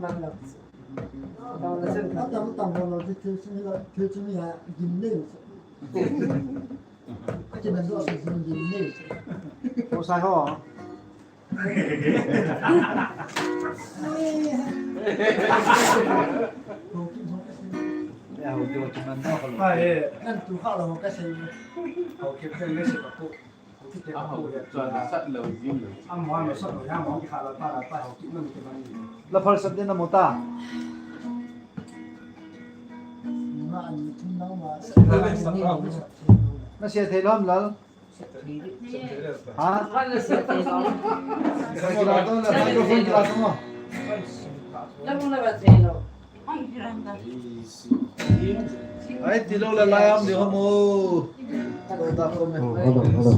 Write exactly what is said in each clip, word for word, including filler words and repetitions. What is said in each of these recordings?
Atam atam ho lo chu thil chunga, thil chunga gim nei. Akimandoh a gim nei. Ho sai ho. Ya, ho kimandoh ho lo. Ai, nan tu kha lo ho kasei. Ho kimandoh le se pa ko. Laphal sat ding namu ta. Nasia thei lou ham lal? Ha? Kila to, la microphone kila to mo. Ai, tilou le lai ham di ho mo. To ta ko me. Oh, hello, hello.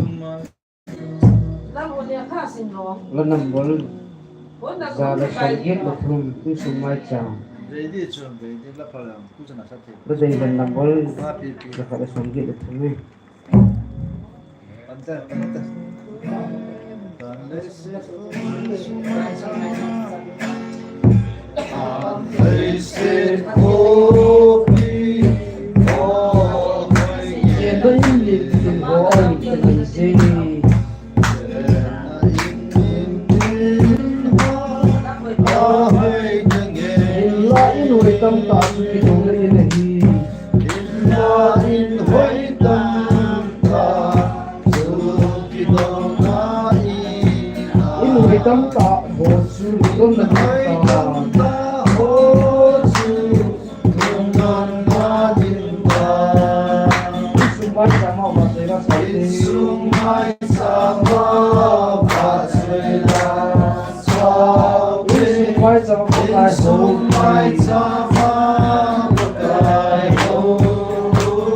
La number ja le som get le thum, insung maicham. Ready chu, ready la pha la, ku chana sa the. La dei le number ja khat le som get le thum e. Ante, ante. Inla in hoi tamtah chu kidong le in ahi. Inla in hoi tamtah chu kidong ahi. In hoi tamtah ho chu lungdonna tamtah ho chu lungdonna tamtah. Insung maicham a va choi la sa te. Insung maicham a va choi la. Insung maicham a Pakai ho.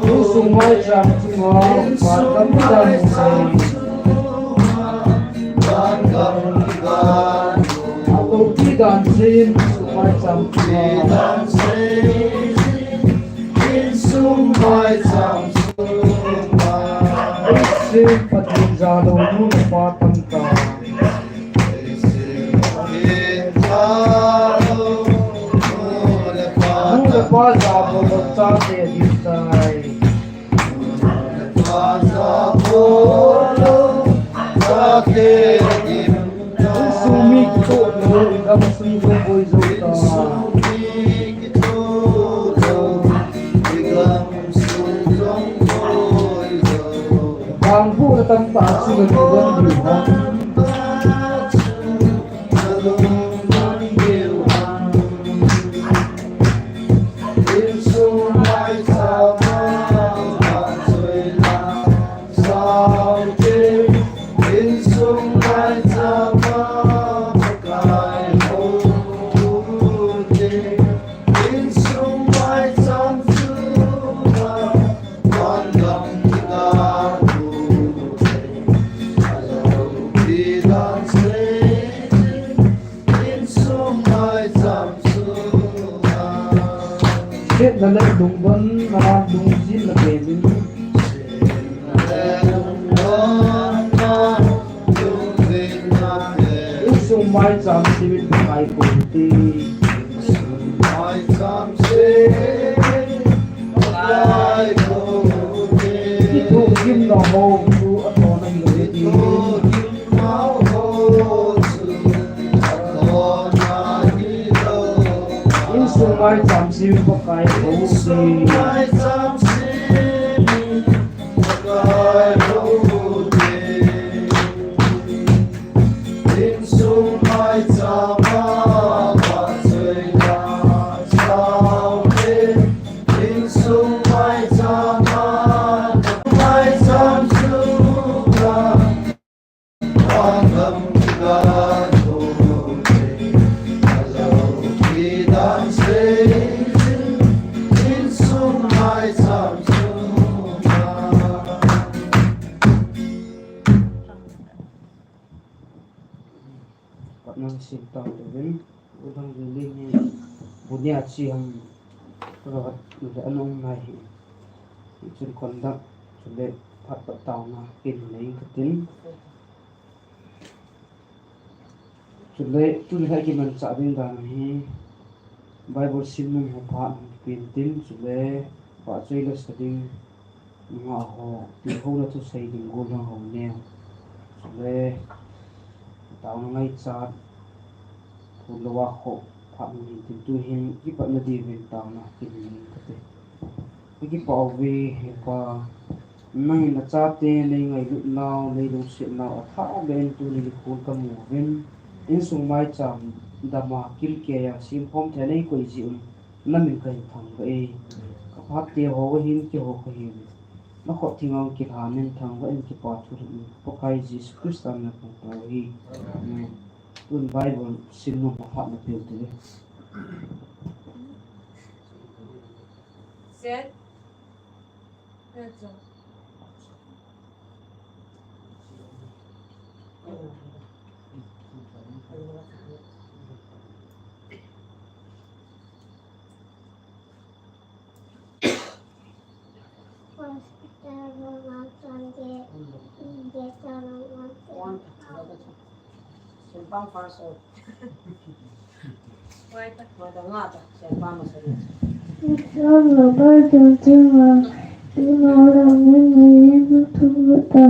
Insung maicham chunga phat dang dang sei. Alopi dan sei, insung maicham chunga. Pathen jalou nu le pa tamtah. Nu le pa jalou chate ding tai. Insung mi kitoh lou, igamsung jong boi jou ta. Bang bu na tamtah chu na lungdon diu ham. Sepna le lungdonna, lungjinna penin. Insung maicham semin Pakai kouti. Kithohgimna ho chu athohna hilou ahi. Insung maicham semin Pakai kouti. Patna sin tau te vin, udang vili ni, bunia chi ham, rawat le anung nai hi. Chun kondak, chule phat pat tauna, kin nei katin. Chule, tuni kha kimanchah ding dan hi, Bible sim nom ho phat hung kipe intin, chule phat choi le sa ding nga ho, ti ho na thusei ding gol hung hou ne. Chule taona ngaichat, phun lou a kho phat hung hin tin, tu hin kipatna diuvin taona kin hin kate. Kipah uve, he Pa. Nangin nachate nei ngailut nau, nei lungset nau athah beh in tuni nikho kamu uvin, insung maicham dama, kilkei a simkhom thei a nei koi jeh un, namin kahin thangvah e. Kaphat te ho ahin, keiho kahin. Nakhut thinga kilhan in thangvah in, kipa thu in, Pakai Jesu Christa min a kong tao hi. Amen. Tun Bible sim nom ho phat na peu te. Set. Sempang first. Wai ta. Wai ta nga ta. Sempang masari. Islam lo ba jong jong a. Imo lo ni ni ni tu ta.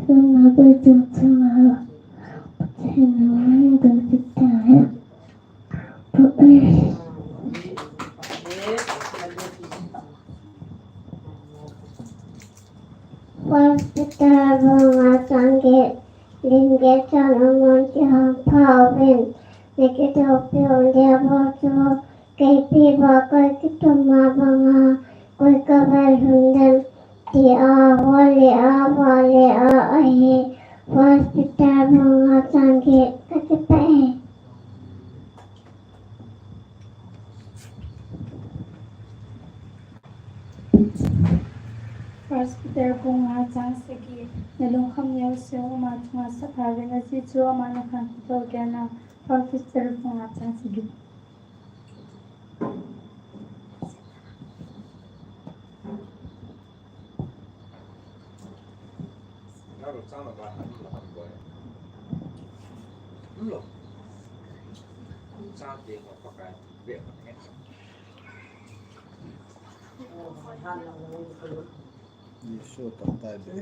Sana ba jong jong a. Sana ba jong jong a. First Peter bung nga chang get, lim get chan amun kihong pha uvin, nakitoh piu Diabol chu keipi ba koi kitum ma banga koi kavel lhun dem tia, vale a, vale a ahi. First Peter bung nga chang get, kakipah e. First Peter bung nga chang sagi, nalungkham neo seo ama chunga sap uvin, ajeh chu aman akhangtou gel na. First Peter bung nga chang sagi. Jesu tah tai be.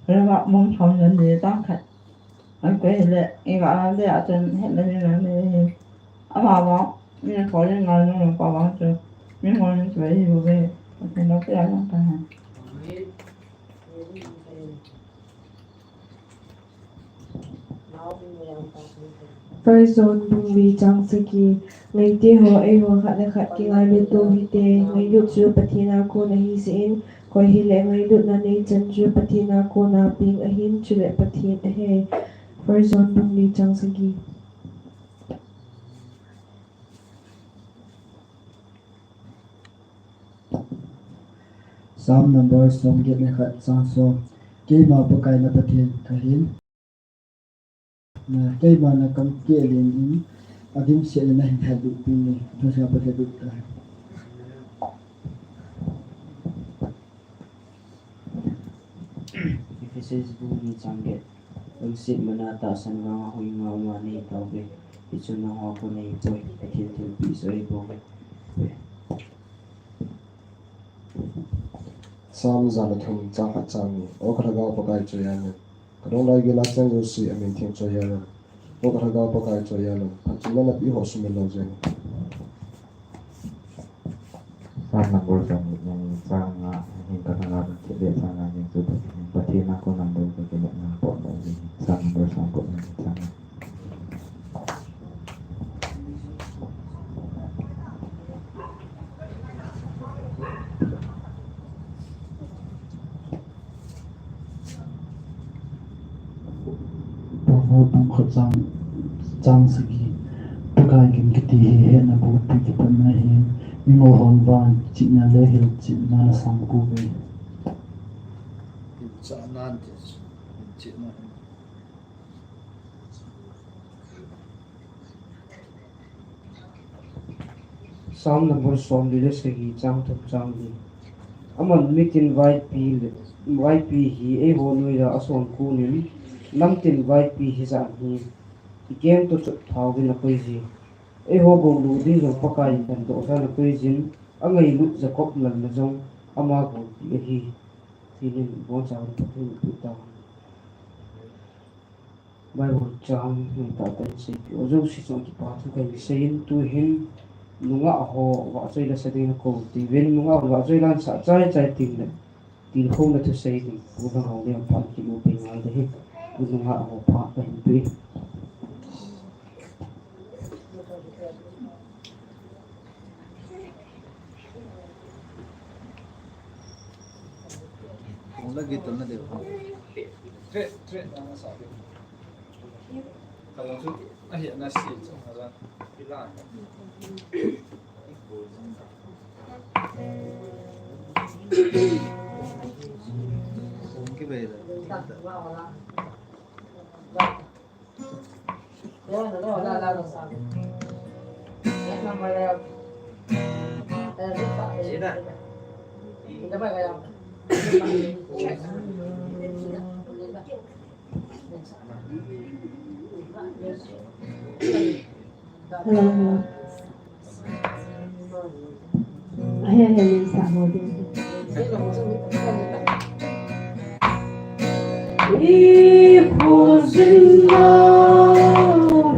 Rema mong thom nan de tang khat. An koi le, i ga le a chen het le ni le ni. Ama ba, ni thoi ni ngai ni pa ba chu. Ni ngol ni choi hi bu ve. Ka chen lo ke a yang ta ha. First John bung li chang sagi, ngaite ho, eiho khat le khat kingailut u hite, ngailut chu Pathen a kon ahi jeh in, koi hile ngailutna neichan chu Pathen a kon a peng ahin, chule Pathen ahe. First John bung li chang sagi. Psalm number som get le khat, chang som. Keima Pakai na Pathen kahin. Na, keima na kam keh len in, adimset le nahin lhadih pi ni, thusei Pathen dih kahi. Ephesians bung ni chang get. Lungset mana tahsan vanga huhhing a um a nei tauve. Hichu nangho a kon ahipoi, Pathen thilpeh chu ahibouve. Psalm ja le thum chang khat chang ni. O ka Lhagao Pakai chu hihen lang. Ka lunglhai gel a cheng jouse amin theng chu hihen lang. O ka Lhagao Pakai chu hihen lang. Phatchomna napeh ho sumil lou jeng in. Psalm number som ni chang nga, hin ka Lhagao thilpeh chang nga jeng chu Pathen a kon a bou ka kile na pot lou jeng in. Psalm number som ni chang nga. Proverb bung khat chang, chang sagi. Pakai gin kiti hi hetna bulpi kipatna ahi, mingol hon vang chihna le hilchetna ana sang pouve. Hilchetna ante chu, hilchetna. Psalm number som li le sagi, chang thum chang li. Aman mitin vaipi le, vaipi hi eiho noiya ason kon in, lamtin vaipi hijat hi kikeng toh chot thauvin akoijin. Eiho gou lou ding jong Pakai in adohsa in akoijin, angailut Jacob lalna jong ama golpi ahi. Tinin ibonchauvin Pathen in apuitai. Bible chang hung tah tah in seipeh u jouse chunga kipa thu kahin seiyin, tuhin nungah ho vahchoi la sa dingin akou uvin, nungah ho vahchoi la sah chai chai tengle, tilkhouna thusei ding Pu Lhanghaolian phat kimu peh ngal ding ahi. Nungah ho phat kahin pe. Kung lagi tu na deu. Tre, tre, na na sa deu. Kalau tu, ah, ya, na si, so, na sa. Pila. Kung ki bai da. Hello, hello. Ahe, ahe, min sa ho ding. I khojin na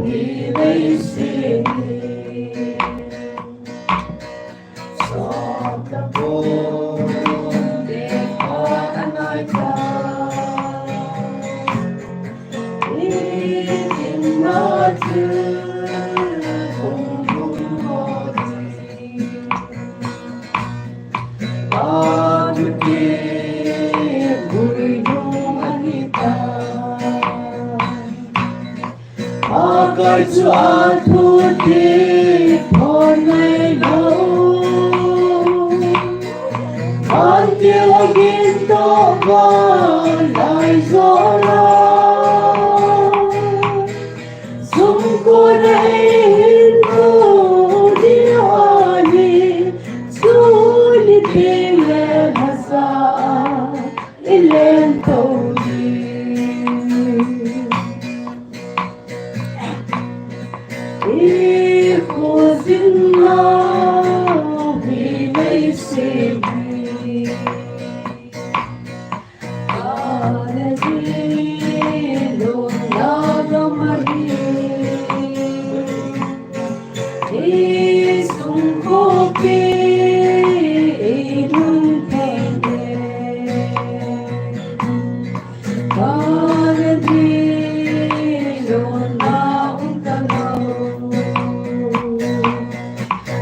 hi leiset ni. Sa ta ko de pa anai ta. Pakai chu athu ti phon ngai lou. Vantil agin toh vanlai jola. Sumkon a eihin tou diu ahi, tuni tengle lhajah a ilen tou ding. I khojin na hi leiset ni.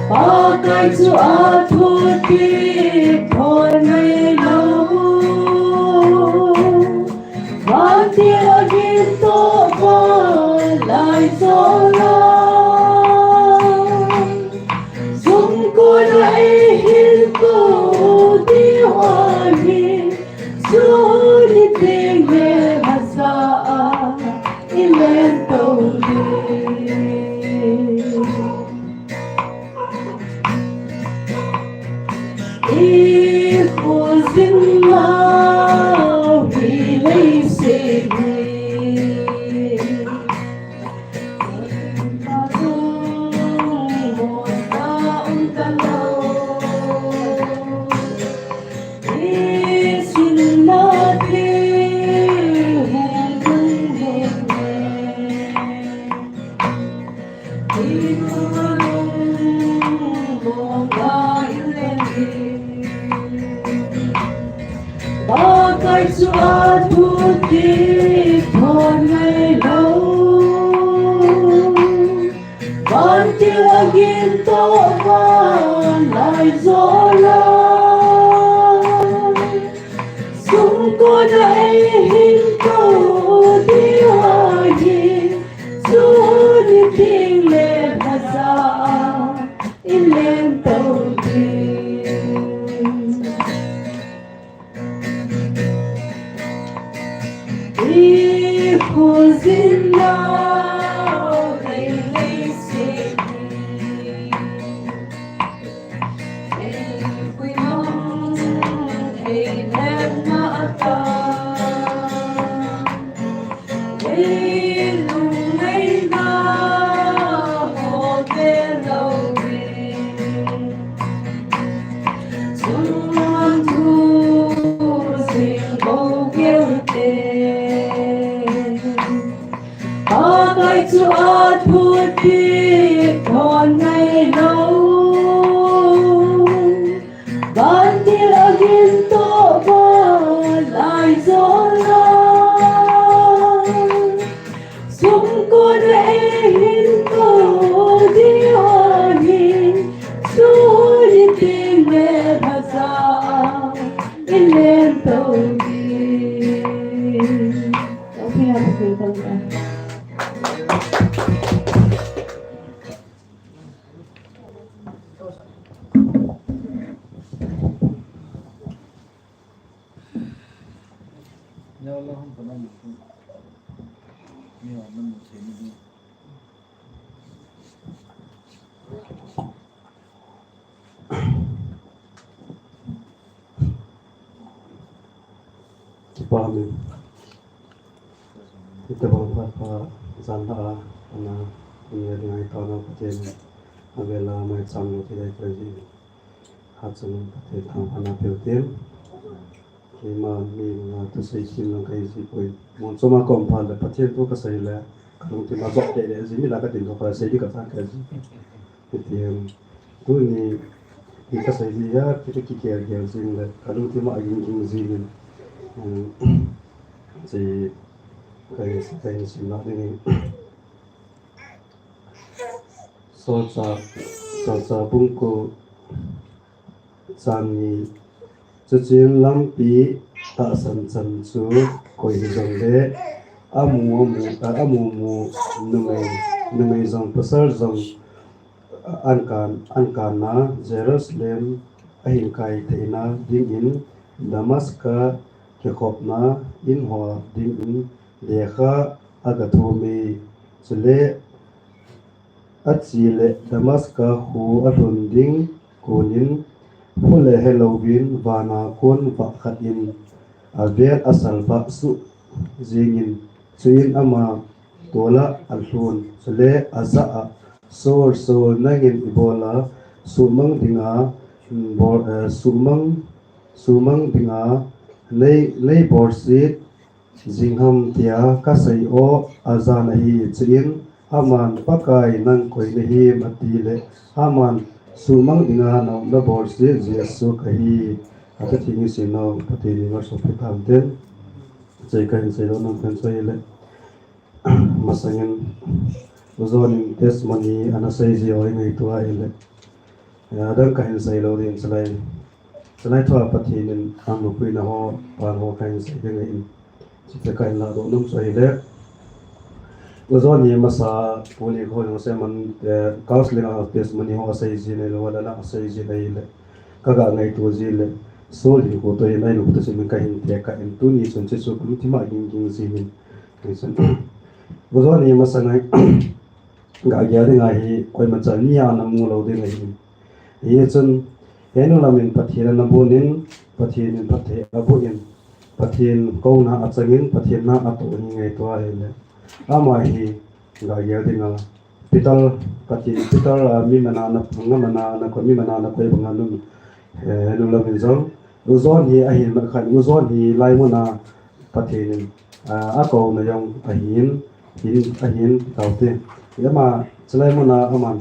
Pakai chu athu ti phon ngai lou. Vantil agin toh vanlai jola. Sumkon a eihin tou diu ahi, tuni tengle lhajah a ilen tou ding. I khojin na hi leiset ni. Pakai chu athu ti phon ngai lou. Vantil agin toh vanlai jola. Sumkon a eihin tou diu ahi, tuni tengle lhajah a ilen tou ding. I khojin na hi leiset ni. Ei puimang, ei lemna ata. Ei lungngaina Chua thu ti kon ngai lo. Van til a gin to ba lai zo la. Sum kon e hin to di o hin. Su ni ting me bha sa in len to di. Kipa min. Hitabang phat pha jan la a, ana, ana ding ai ta na Pathen. Avela mai chang lo ti dai ka ji. Hat chang Pathen thang ana pil tin. Keima mi nga thusei sim lang kahi ji poi. Mon choma kom pha le Pathen thu kasei le, kalungthim a jop le le ji mi la katin thu kasei di kachang kahi ji. Pathen tuni mi kasei di ya, ti kigel gel jing le, kalungthim a ging ging jing in. Um, ji kahi, kahi sim la ding in. Solchah, Solchah bung ko chang ni. Chuchun lampi tahsan chan chu koi hijongle, amu, amu, a, amu mu numei, numei jong pasal jong, a, an kan, an kan na Jerusalem ahin kai theina ding in Damascus kikhopna in ho ding in lekha aga thum e. Chule achi le Damascus khu alhun ding konin, phu le helouvin vana kon vah khat in avel asal vah suh jing in, chuin ama tol a alhun, chule ajah a, Saul, Saul, nangin ibola sumang dinga, bol, eh, sumang, sumang dinga nei, nei bolset jing ham tia kasei o, ajan ahi, chuin aman, Pakai, nang koi nahim, ati le, aman, sumang dinga na, nabolset Jesu kahi, ati. Thini sino Pathen in ngasopi tante. Chei kahin sei lou nom pen chu ahile, masangin U John in testimony ana sei ji ho i ngaito ahile, adang kahin sei lou ding, chulai, chulai thua Pathen in amapuina ho, pan ho kahin sei ding ahin. Chule kahin ladoh nom chu ahile, U John hi masa puni ko jong seman, eh, counseling a testimony ho asei ji ahilou, ala asei ji ahile, kaga ngaito ji le, Saul hinkho toh hin, ahinkho toh semin kahin tekah in, tuni chun chuchu kalungthim a ging ging jin in. Hichun, U John hi masanga hi, ga gel ding ahi, koima chan mi a namu lou ding ahi. Hichun, henu lamin Pathen ana bonin, Pathen in phatthei aboh in, Pathen kouna achangin, Pathen na atoh hi ngaito ahile, ama hi ga gel dinga, Peter, Pathen Peter, a, mi mana na, nga mana na koi, mi mana na koi banga nun, eh, nu lamin jong, U John hi ahin mat khan, U John hi hilai muna Pathen in, a, akouna jong ahin, hin, ahin taute. Ama, chulai muna aman,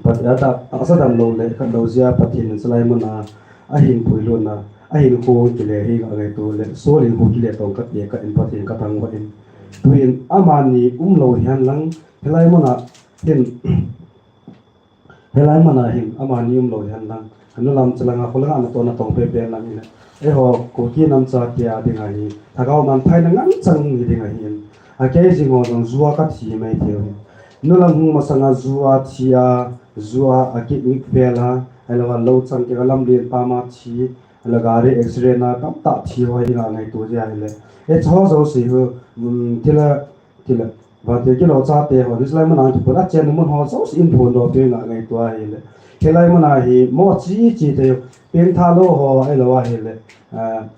Pat, a, ta, tahsa damlou le, khatlou jeh a Pathen in chulai muna ahin puilutna, ahinkho kile hi ga ngaito le, Saul hinkho kile tong kati kah in Pathen kathangvah in. Tuin amani umlou hihen lang, hilai muna hin, hilai muna hin, amani umlou hihen lang. Anu lam chalanga, kholanga natoh natong pepen lang in. Eiho, Kuki nam chate a dinga hi, lhagao manphaina ngen chang hi ding ahin. Akei jing ho jong ju a kathi mai thei u hin. Nu lam hung masanga ju a thi a, ju a akimit vel a, ahilou a lou chang kit a lamlen pam a thi, ahilou gari accident a tamtah thi ho hi ga ngaito jeh ahile. Hiche ho jouse hi, um, tila Tile, vante kilou chate ho, hilai muna kipon a chen mun ho jouse in phondoh peh nga ngaito ahile. Hilai muna hi mo chi chi te, pengtha lou ho, ahilou ahile, ah,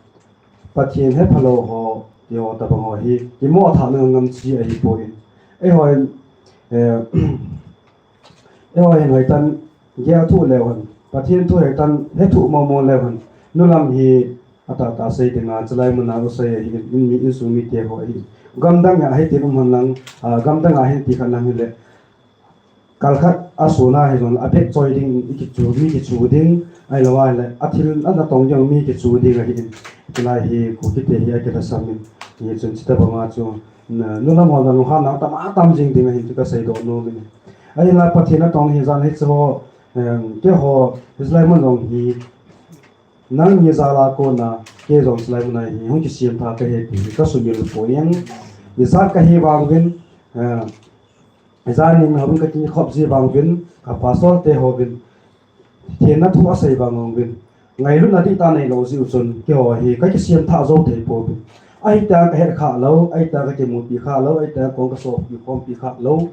Pathen hephalou ho, ti ho tabang ho hi, kimo thah na ngam chi ahipoi. Eiho in, eh, eiho in hoitah in gel thuh leu hen, Pathen thu hoitah in hethuh momo leu hen, nu lam hi, Atah tah sei dinga, chulai muna u sei ahi, in mi, insung mite ho ahi. Gamdang a hiti um hen lang, ah, gamdang a hiti khat lang hile. Kalkhat a suna hi jong, a bek choi ding, i kichu, mi kichu ding, ahilou a le, a thil a natong jong mi kichu ding ahi in. Chulai hi, Kukite hi a kilhasam in. Hichun chuti banga chu, na, nulam ho na lunghan na tam a tam jing ding ahi, chu ka seidoh nom in. Ahinla Pathen natong hi jan hi chu ho, em, keiho, hi chulai mun jong hi, Nangni jal a kona, kei jong chulai muna hi, hung kisem tha kahi ti hi, ka sumil poi in, ijat kahi vang uvin, eh, ijat nin hung ka kikhop ji vang uvin, ka pastor te ho uvin, thina thu asei vang uvin, ngailutna dihtah neilou ji u chun, keiho hi, ka kisem tha jou thei pouvin. Ahitah ka het kha lou, ahitah ka kimupi kha lou, ahitah kong ka sopi khompi kha lou,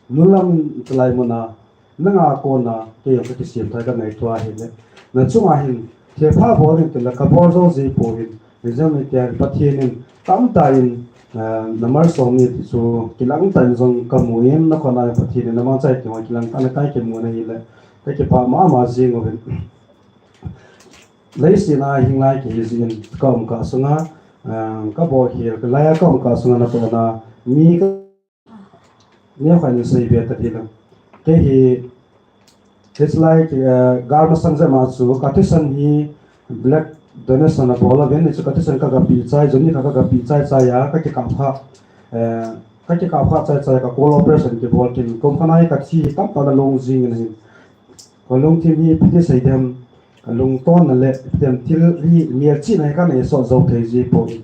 nulam chulai muna, Nanga kona, kei jong ka kisem tha ka ngaito ahile. Na chunga hin, thilpha bol ding tile ka bol jou ji pouvin. Exam ni tia Pathen in, tamtah in, eh, na malsom ni ti chu, kilang tah in jong ka mu in, na kona Pathen in, na mangcha in jong kilang tah in ka kimu na hile. Ka kipah mama jing uvin. Leiset a hing lai kahi jin, ka um kah sunga, eh, ka bol khel, ka lai a ka um kah sunga natohna, mi ka Neo khat in sei be ta ding lang. Kei hi, it's like, uh, gal masang jep ma chu, ka thisan hi blood donation a bol a ven, chu ka thisan ka gapi chai, jong ni ka, ka gapi chai chai a, ka kikap kha, eh, ka kikap kha chai chai, ka call operation kibol kin, kum khat a hi ka thi hi tamtah a long jing in ahi. Ka lungthim hi ipi ti sei dem, ka lungtonna le ipi ti dem thil hi melchihna hi ka nei sot jou thei ji poi.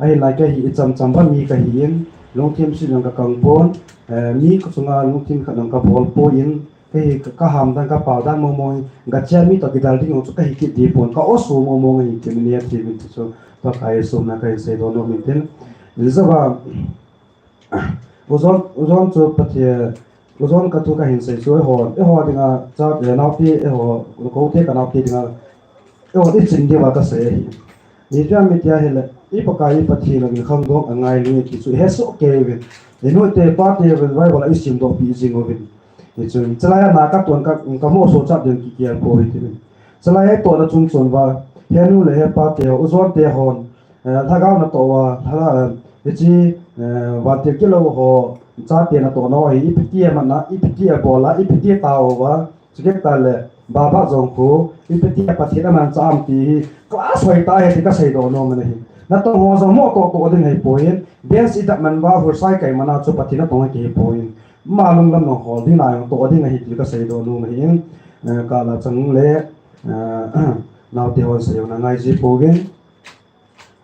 Ahinla kei hi icham cham ba mi kahi in, lungthim si jong ka kang pon, eh, mi ka chunga lungthim khat jong ka bol poi in, kei hi ka, ka ham dan ka pau dan mong mong in, ka chia mi toh kidal ding jong chu kahi kit di pon, ka o su mong mong ahi ti mi ne ti mi ti chu, Pakai sumna ka hin seidoh nom in tin. Jehova, U John, U John chu Pathen, U John ka thu ka hin sei chu, eiho, eiho dinga, cha, eh, naote, eiho, kote ka naote dinga, eiho, i chin diuva ka sei ahi. Ni tia mi tia hile, i Pakai i Pathen lou in khangdong a ngai lou ti chu, he soh kei uvin. I nu te, pa te, Bible a i simdoh pi jing uvin. Hichun, chulai a na ka ton ka, ka mo so chat ding kikial poi ti uvin. Chulai a tohna chung chon uva, he nu le he pa te, U John te hon, Eh, lhagao natoh uva, lhagao, eh, hiche, eh, vantil kilou ho, chate natoh nau ahi, ipi ti aman a, ipi ti abol a, ipi ti atao uva, chukit tah le, Baba jong khu, ipi ti a Pathen amanchah am ti hi, class hoitah ahi ti ka seidoh nom in ahi. Natong ho jong mo toh toh ding ahi poi in, bench i dap man uva, hursai kai man a chu Pathen natong ahi poi in, ama lunglam nong hol ding na jong toh ding ahi ti ka seidoh nom in ahi in, eh, ka la chang le, eh, naote hon sei u na ngai ji pouvin.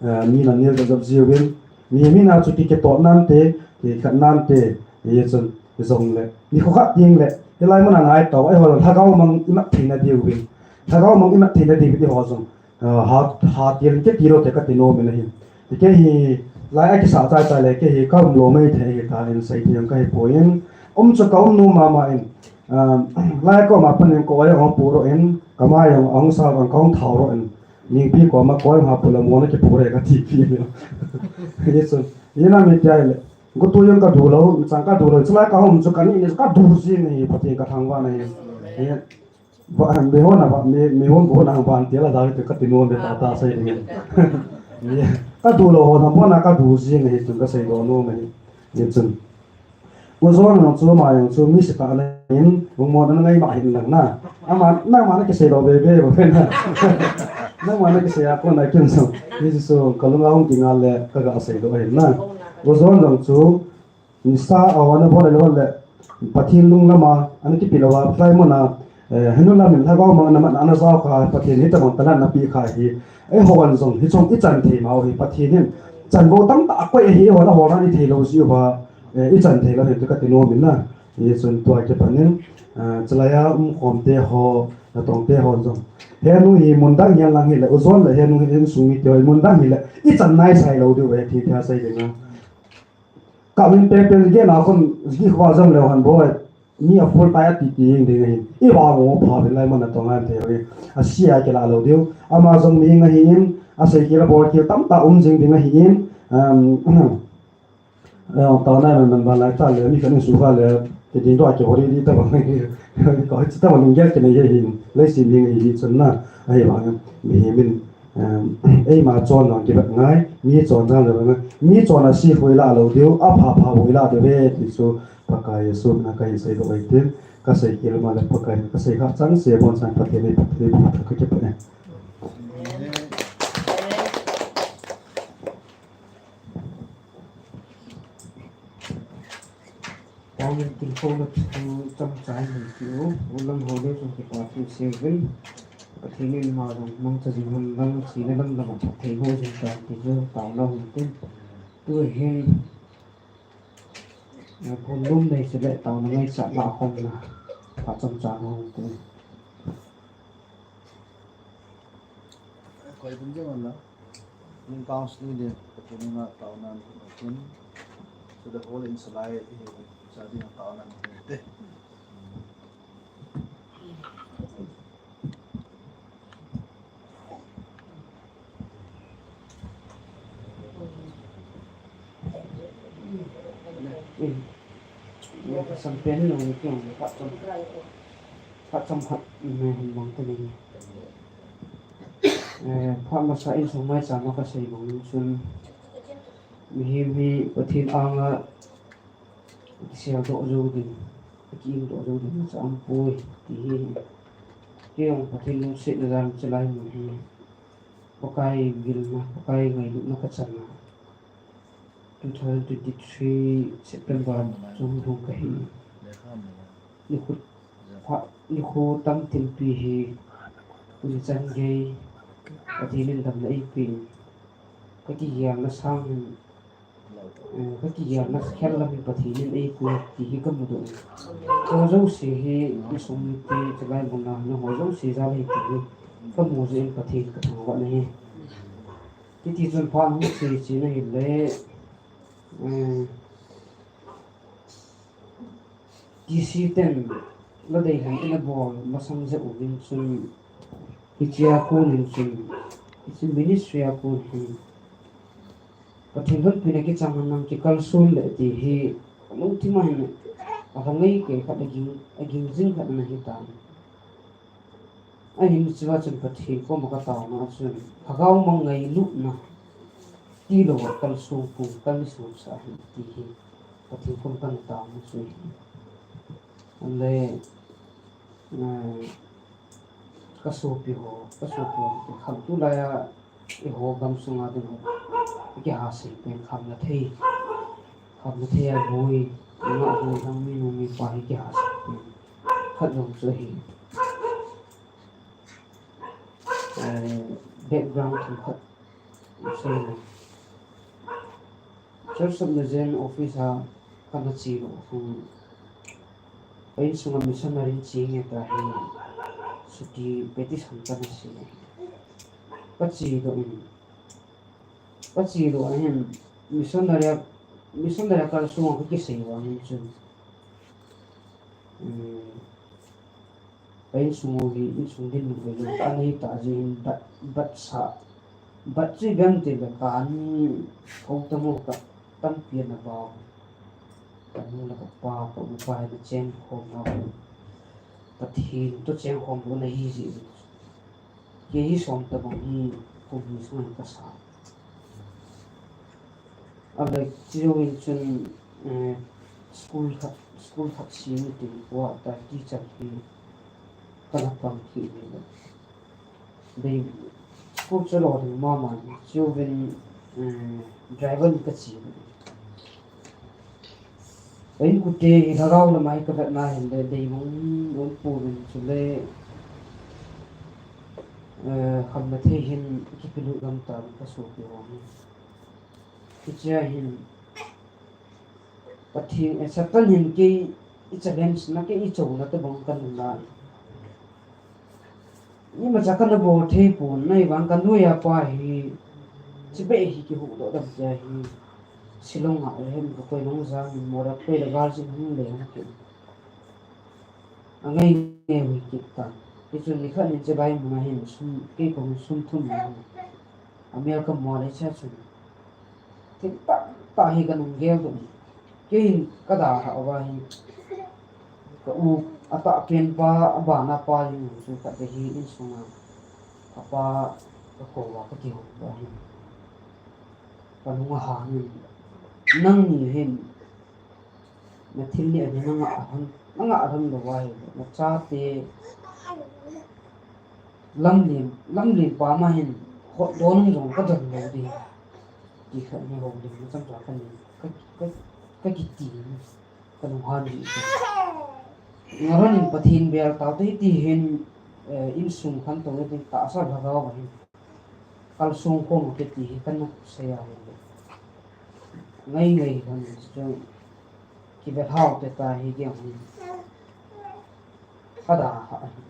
Eh, mi na nil da jop jiuvin, mi, mi na chu ki, kitoh nante, kikhat nante, hichun, hijongle, nikho khat tengle, hilai mun a ngai tau, eiho lhagao mang imat theina diuvin, lhagao mang imat theina diuvin eiho jong, eh, ha, ha til, kiti lou te kati nom in ahi. Kei hi, lai a kisah chai chai le, kei hi ka um lou maithei ahi ta in sei thei jong kahi poi in, um chu ka um nom mama in, eh, lai koma panin ko ai hung pu ro in, ka mai jong ahung sa vang ka hung thao ro in, Ningpi koma koi ha pula mona kipu re kati pi mi. Hichun, ina mi tia le. Gotu jong ka du lou, chang ka du lou. Chulai ka hom chu ka ni ni ka du jing ahi, Pathen ka thangvah na ahi. Hi. Ba, mi hon a ba, mi, mi hon bo na ba ti la da ti ka ti nom be ta ta sei ni. Ni, ka du lou ho na mo na ka du jing ahi, chun ka seidoh nom ahi. Hichun. U John jong chu, ama jong chu, mi setah ana hin, lungmonna ngai ma hin lang na. Ama, nangma na kisei lou be be, bo be na. Nangma na kisei a kon a kin so. Hichu, ka lunga hung kinga le, ka ga seidoh ahin na. U John jong chu, nisa a ana bol le, bol le, Pathen lunglam a, ana kipe lou a, tlai mun a, eh, henu lam in, lhagao mang ana man, ana jao kha, Pathen hi tabang talan na pe kha hi. Eihon jong, hichun i chan thei mau hi, Pathen hin. Chan bou tamtah a koi ahi, eihon a hol dan i thei lou ji uva. Eh, i chan thei lou hi, tu ka ti nom in na. Hichun tua kipan in, eh, chulai a um khom te ho, natong te ho jong. Henu hi mun dang hihen lang hile, U John le henu hi insung mite ho, mun dang hile, i chan nai sai lou diu ve, ti thei sei ding a. Ka min pen pen ge na khon, gi khwa jam leu han boi. Mi a full tai a ti ti jing ding ahi. I va ngo pha ve lai mun a tong an thei ve. A sia kila lou diu. Ama jong mi ahi in, a sei kila bol kila tamtah um jing ding ahi in. Um, eh, tao nai man man ba lai ta le, mi khat in su kha le, ti ding to a ki hori di ta bang. Ko hi ta bang lunggel ki nei ahi in. Leiset ding ahi chun na. Ahi bang, mihem in. Eima chon lang kibat ngai, mi chon dan le ngai, mi chon a si hoi la lo diu, a pha pha hoi la diu ve, ti chu Pakai Jesu na ka hin sei do ai tin, ka sei kil ma le Pakai ka sei kha chang se bon sang Pathen ni Pathen ni ka ke pa ne. Paumin tilkhou na thu chomcha hin ti u, ulam ho le chung kipa thu seven. Pathen in ma jong mangcha jing hen lang, china lam lam a thei ho jing tan ti chu taona hung tin. Tu hin, eh, phun lum nei chule taona ngaichat la khom na. Pha chomcha hung tin. Koi bun jong la. Ning counseling de, Pathen in taona ni tin. So the whole in salai, eh, sa ding taona ni te. Sampen lo ni kong, pha chom, pha chom khat, me hin bang te ni. Eh, pha masa in sung mai cha ma ka sei bang chun. Mihem hi Pathen anga kisel doh jou ding, ki-im doh jou ding cha um poi ti hi. Kei jong Pathen lungsetna jal chalai mun hi. Pakai vilna, Pakai ngailutna ka chan a. Two thousand twenty-three September chun lhung ka hi. Nikho pha, nikho tam thimpi hi tuni chan gei Pathen in damna eipe. Ka kigelna sang hin, eh, ka kigelna khel lam hi Pathen in eipe ti hi ka mudoh. Ho jouse hi insung mite chalai mun a na ho jouse jal hi ti hi ka mu jeh in Pathen ka thangvah na hi. Hiti chun phat hung sei china hile, eh, T C ten la dei hen ina bol masang jeh uvin chun, hichea kon in chun, hiche ministry a kon hin Pathen lhunpina kichang hen lang kikalson le ti hi alungthim a hin alha ngai kei khat, aging, aging jing khat ana hitan. Ahin chua chun Pathen koma ka taona chun, Lhagao ma ngailutna tilou a kalsong pum kal ni song sa ahi ti hi Pathen koma ka taona chu ahi. Ahile, eh, ka sopi ho, ka sopi ho, khamtu laiya, eiho gamsunga dinga, kihasei pen khamna thei, khamna thei a boi, nga boi lang minu mipa hi kihasei pen khat jong chu ahi. Eh, background thum khat sei le. Church of Nazarene office a kana che lou, hmm, ka insunga missionary in che nge tia hi, chuti petition kana sei. Ka che lou in, ka che lou ahin, missionary a, missionary a kalsong a ka kisei vangin chun, hmm, Ka insung u hi, insung dinmun u hi, ka nei ta jeh in bat, bat sa, bat chu ipi ham itile ka an, ka u tamo ka tampi ana bau. Ka nu le ka pa, ka upa hi ana cheng khom nau. Pathen toh cheng khom lou ana hi jeh in. Kei hi som tabang hi kum ni sunga ka sa. Ahile, chuin chun, eh, school khat, school khat sem u tin kua ta teacher hi kana pang kit in le. Dei, school chu lolhing mama in, chuin, eh, driver in ka che. Ka inkote hi lhagao lama hi ka vetna hile, dei mong mong pouvin chule, eh, khamna thei hin kipelut gam tan ka sopi ho hi. Hichea hin, Pathen, eh, Satan hin kei i challenge na, kei i chouna tabang ka nung lai. Imacha kana bol thei pon, ahivang ka noiya pa hi, chibai hi kihuhdoh dam tia hi, Shillong a le hem ka koi nung jang in morak koi le gal jin hung le hung kei. Angai ngai hui kit tan. Hichun nikhat nin chibai muna hin sum, kei kong sum thum na hin. America mo le cha chun. Thil tamtah hi ka nung gel doh. Kei in ka dalhah uva hi. Ka u atahpen pa, abana pa jeng chu khat ve hi insunga. Apa, Ka kou a ka kihou ta hin, ka nung a hang in, nangni hin na thil ni a hin na ngah a hon, na ngah a hon lou a hin, na chate lamlen, lamlen pa ma hin hot don jong ka don lou ding, ti khat ni houlim na chomcha ka nei, ka, ka, ka kiti. Ka lunghan ding chu. Ngaron in Pathen bel taute ti hin, eh, insung khantou na ding tahsa lhagao ahin. Kalsong khom kiti hi kana sei a hin. Ngai ngai hin chu kivel hao te ta hi kiang hin. Ka da ha ahin.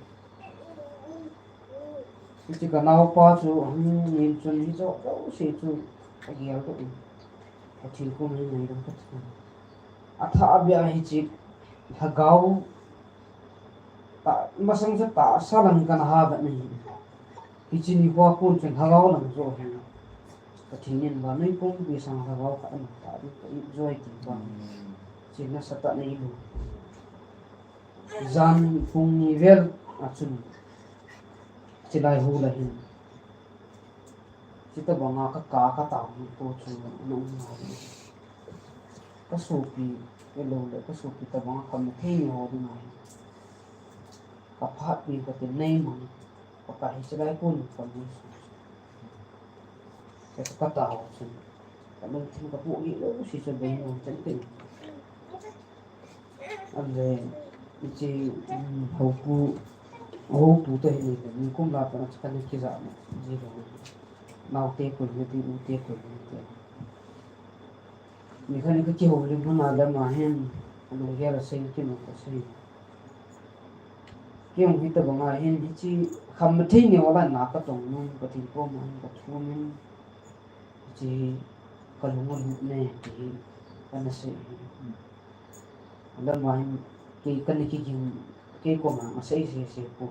Hiche ka naopa chu, hmm, nin chun hiche jouse chu agel doh in. Pathen koma hin ngaidam ka thum. Athah beh a hiche lhagao ta, masang chu tahsa lang kana ha vet na hi. Hiche nikho a kon chun lhagao lang joh hi. Pathen in vannoi pumpi sang lhagao khat ana ta ding ka it joi ti pa. Hmm. Hiche nasatah a nei lu. Jan pung ni vel a chun, chilai hu la hin, chita banga ka ka, ka tao ni po chu na um na hi. Ka sopi, ka lo le, ka sopi ta banga ka mu thei ni ho ding ahi. Ka phat ni ka tin nei mang, ka ka hi chilai pun ka mu su. Ka ka tao chun, ka lungthim ka pu gi lo si chu bei no chen tin. Ave, hiche, um, houpu, houpu te hi ni, ni kum la pa na chakani kija na, ji lo. Nau te koi ni ti, u te koi ni ti. Ni kha ni ka kihoulim hon a le ma hin, anu hia la sei ki no ka sei. Ki hung hita banga hin, hiche kham ma thei ni wala na ka tong nun, ka tin ko ma hin, ka thu min. Hiche hi ka lung a lut ne, ti hi kana sei hi. Alam a hin kei kana kiging, kei koma asei sei sei po.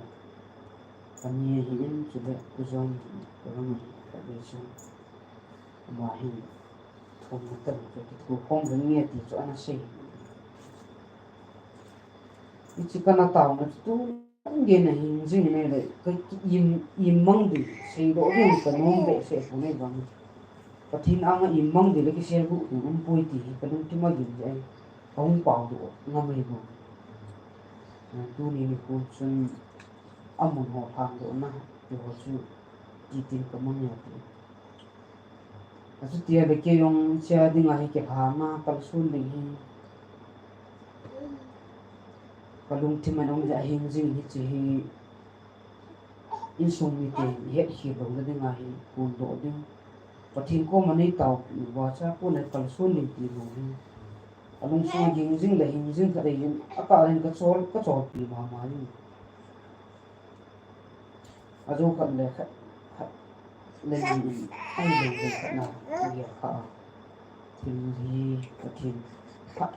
Kani hi in chule ku jong hi ka lung a hi ka bei chu. Ama hin thum na tam chu kitu khom ring nge ti chu ana sei. Hiche kana taona chu tu Ngen a hing jing in ahile, ka ki im, im mang ding, seidoh ding ka nom behseh pon ahivang. Pathen anga im mang ding le kisei gu ding um poi ti hi ka lungthim a gim jeh in, ka hung pao doh ngam ahi bou. Tuni nikho chun amun ho lhangdohna ti ho chu kitin ka mang e ti. Achuti ahile kei jong hichea dinga hi kilhana kalson ding hi ka lungthim a um jeh a hing jing hiche hi insung mite ihet khel louna dinga hi phondoh ding. Pathen koma nei taopi uva, cha kona kalson ding ti lou hi. Alungsung a hing jing le hing jing khat ahin, akah in ka chol, ka cholpi mama in. Ajo khat le khat, khat le ni in, ahilou le khat na, agel kha a. Thil hi, Pathen, pha,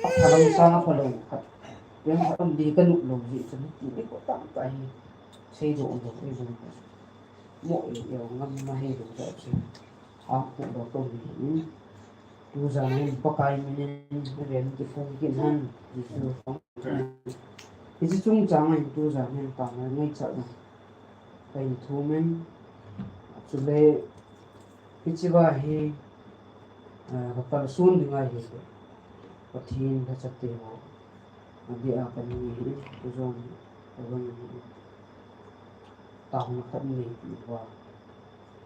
apha lam sang apha lou khat. Pen khat um di ka nuh lou jeh chun, ti le ko tam ta hi. Seidoh lou, ei lou. Mo ei, ei, ngam na hei lou jeh chun. Hang pu lou to hi. Tujan hin Pakai min in, ven kiphong kit hen, Jesu. Hiche chungchang a hin tujan hin taona ngaichat na kahin thum in, chule hiche va hi, ah, ka kalson ding ahi, Pathen lhacha te ho, adeh a kanei hi, tujong hi, tujong hi, taona khat nei ti uva.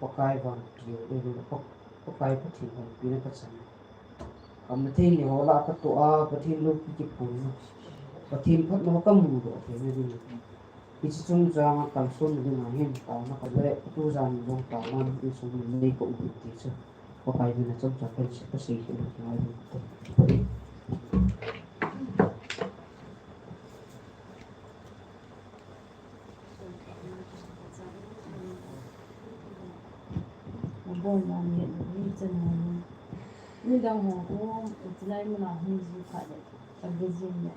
Pakai vantil, eh, Pa-, Pakai Pathen vantil na ka chan. Kham na thei ni ho lah a ka toh a, Pathen loupi kiphong na. Pathen phatna ho ka mudoh thei na ding. Hiche chungchang a kalson na ding a hin, taona ka le, tujan jong taona insung nei ka um ti chu. Pakai min a chomcha ka sei, ka sei kit ngai ding. Abon na ni ni chen na ni. Midang ho ko, chulai mun a hung ji phat le, a busy le.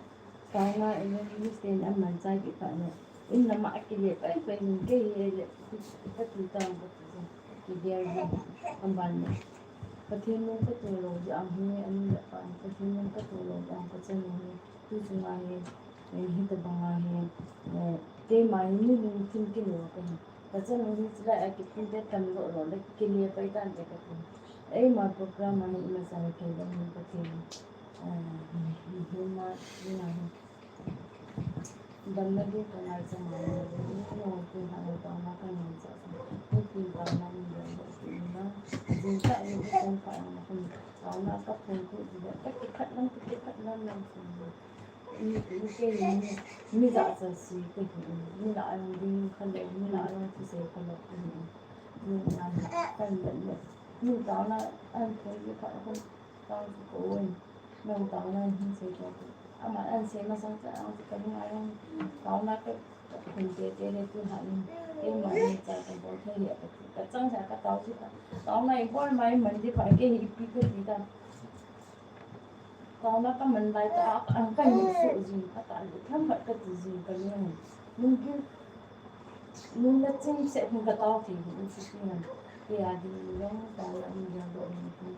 Taona evangelist ten aman chai kit phat le. In nama kile pai pai nun kei hi le, ka tu tang ka tu. Kigel ji, aban le. Pathen nung ka tu lou jeh a hi, ani le apan, Pathen nung ka tu lou jeh a ka chan hi. Tu chunga hi, eh, hitabang a hi, eh, keima hi mi lungthim kilo ka hi. Kachanu hi chulai a kipu te tam lo lo le kile pai tan te kati. Eima program a hi ima sa thei lo hin kati. Ah, hi ma, hi ma hi. Damna ding ka ngai cha ma ni, ni no tu ha no ta ma ka ngai cha sa. Ni tin ta ma ni lo lo ti ni ma. Jin ta ni ni kong pa ma kun. Ta ma ka kun ku ji da. Ka ki khat lam, ki khat lam lam si. Ni, ni ke ni, ni, ni za cha si ke ni. Ni la ang ding ka le, ni la ang ti se ka lo ni. Ni na ka ni le. Ni ta na ang ko ji ka ko. Tang ko oi. Nang tang nang hin sei to. Ama an sei masang cha ang ka ngai ang. Tang na ka hin te te le tu ha ni. Te ma ni cha ka bol thei le ka. Ka chang cha ka tau ji ka. Tang na i bol mai man ji pha ke hi pi ka ti ta. Tang na ka man lai ta ang ka ni su ji ka ta ni tham ka ti ji ka ni. Nung ki nung na chim se hun ka tau ti hun su ti na. Ke a di long tang na ni yang do ni.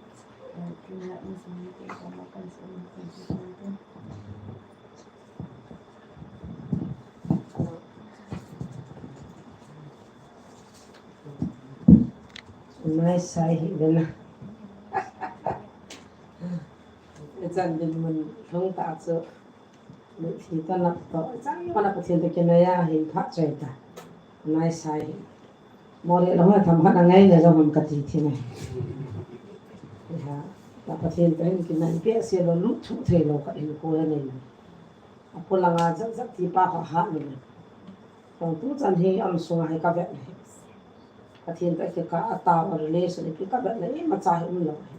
Mai sai hi vena. Echan din mun thong ta chu. Mithi ta nak to. Echan mana Pathen to kinai a hin pha chai ta. Mai sai hi. Mole lo ha tham ha na ngai na jong ham ka ti thi na. Ha, ta Pathen ta hin kinai pe se lo lu thu thei lo ka in ko ya nei. A ko la nga jak jak ti pa ha ha ni. Tong tu chan hi am sunga hi ka vet na hi. Pathen ta ki ka a ta a relation hi ka vet na ima cha hi um lo hi.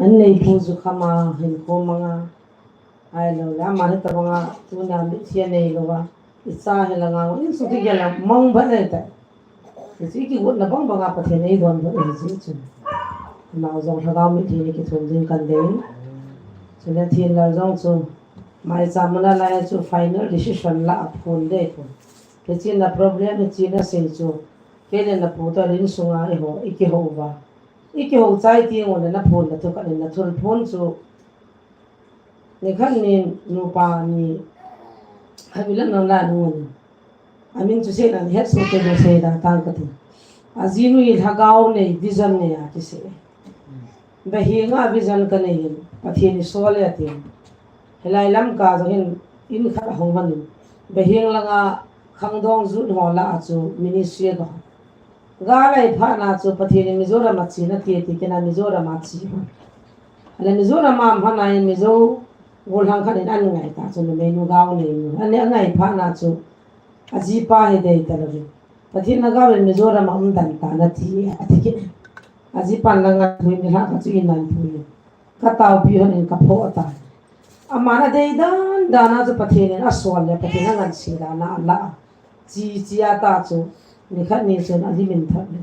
An nei pu ju kha ma hin ko ma nga. Ai lo la, ma hi ta banga, tu na mi chia nei lo va. I cha hi la nga, in su ti ge la, mong ba nei ta. I chi ki gut na bang banga Pathen ei don ba ei chi chu. Na jong lhagao mithi ni ki thum ding kan dei. Chu le thin la jong chu. Mai cha mana la chu final decision la a phun dei phun. Ke chi na problem hi chi na sei chu. Ke le na pu ta rin sunga i ho, i ki ho va. I ki ho chai ti ngo le na phun na thu ka ni na thul phun chu. Nikhat nin nupa ni, a mi lam nang la nung ani. A min chu sei nang het so te do sei da tang ka ti. A jinu hi lhagao nei, vision nei a ki sei. Behinga vision ka nei hin, Pathen i sol e a ti. Hilai lam ka jong hin, in khat a hong hon in. Behing langa khangdong jut ho la a chu ministry a ka hon. Ga lai pha na chu Pathen in Mizoram a chi na ti ti kina Mizoram a chi. Ale Mizoram a pha na in Mizo gol hang khan in an ngai ta chu numei nu gao nei nu. Ani a ngai pha na chu a jipa hi dei ta lo. Pathen na gao in Mizoram a um dan ta na ti a ti kina. A jipa na ngai thui mi ha ka chu in nan thui. Ka taupi hon in ka pho ta. Ama na dei dan dan a chu Pathen in a sol le Pathen a ngan si dan a la. Chi, chi a ta chu, nikhat ni chun a li min thot le.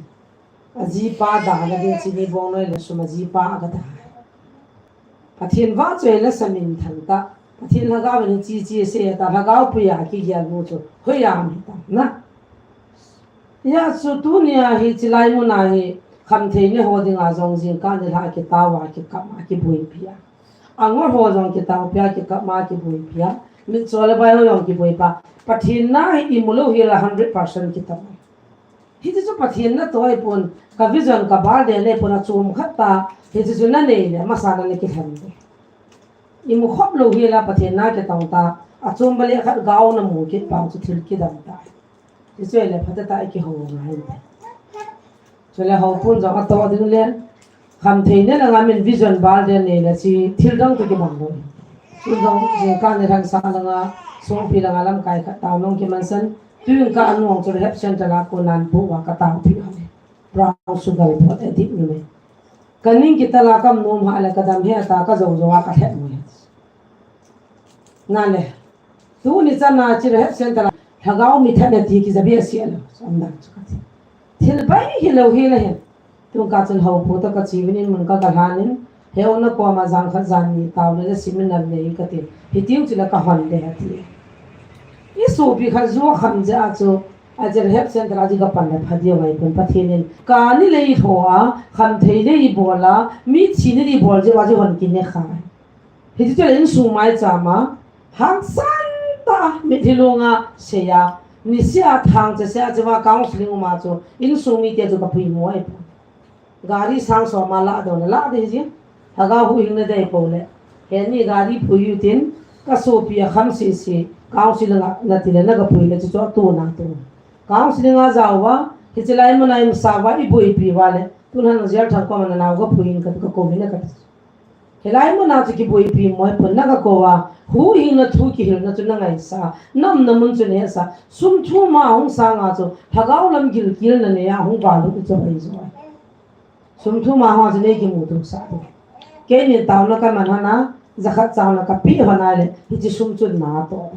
A jipa da na ding chi ni bong noi le sum a jipa a ka da. Pathen va choi le sa min thang ta. Pathen lhagao ni chi chi se ta lhagao pu ya ki ya nu chu. Hoi ya mi ta na. Ya chu tu ni a hi chi lai mun a hi kham thei ni ho ding a jong jing ka ni la ki ta wa ki ka ma ki bui pi a. A ngol ho jong ki tau pi a ki ka ma ki bui pi a. Mi cho le bai ho jong ki bui pa. Pathen na hi i mu lo hi la hundred percent ki ta. Hi ti chu Pathen na toi pun, ka vision ka bal de le pun a chom khat ta, hi ti chu na nei le, masa na le ki thlan de. I mu khop lo hi la Pathen na ki tong ta, a chom ba le khat gao na mu ki pang chu thil ki dam ta. Hi chu le pha ta ta i ki ho nga hin. Chu le ho pun jong a to ding le, Kham thei ne langa min vision bal den nei la chi thil dang tu ki bang lo. Thil dang je ka ne thang sa langa, song pi langa lam kai khat tau nong ki man san. Tuin ka anuang chu rehab center la ko nan bu wa ka tau pi ha ne. Brown sugar pot addict ni me. Ka ning ki ta la kam nom ha la ka dam he ta ka zo zo wa ka he mo he. Na le. Tuni chana chi rehab center la, lhagao mi that na ti ki zabi a sia lo, som dan chu ka ti. Thil bai hi lo hi la hin. Tung ka chun ho pu ta ka chi vin in mun ka ka hlan in, he o na ko ma jang khat jan ni tau le seminar nei ka ti. Hi tiu chi la ka hon de ha ti. I su pi kha zu kham ja chu, a chi rehab center a ji ka pan la pha dia ngai pun Pathen in. Ka ni le i tho a, kham thei le i bol a, mi chi ni i bol je wa ji hon ki ne kha. Hiti chun insung maicham a, hangsan tah a, mitlhi lunga sei a, Niseh a thangcha seh a chu va counseling um a chu insung mite chu ka puimo ahi poi. Gari sang som a la dona la ding jin. Lhagao huhhingna dei pou le. Heni gari pui u tin ka sopi a kham sese counseling a na ti le na ka pui le chu chu a tuna tu. Counseling a jao uva, hiche lai mun a i umsa uva, i boipi uva le, tun han jail thang koma na nao ka pui in ka, ka kou in a ka ti. Hilai mun a chu kiboipi mo ahi pon, na ka kou a, huhhingna thu kihilna chu na ngaisah, na umna mun chu na hetsah, sum thum a hung sang a chu, lhagao lam gilkel na nei a hung val u chu hoi jo. Sum thum a hung a chu nei kimuto sah ding. Keini taona ka man hon a, jakhat chauna ka pe hon a le, hiche sum chu na toh.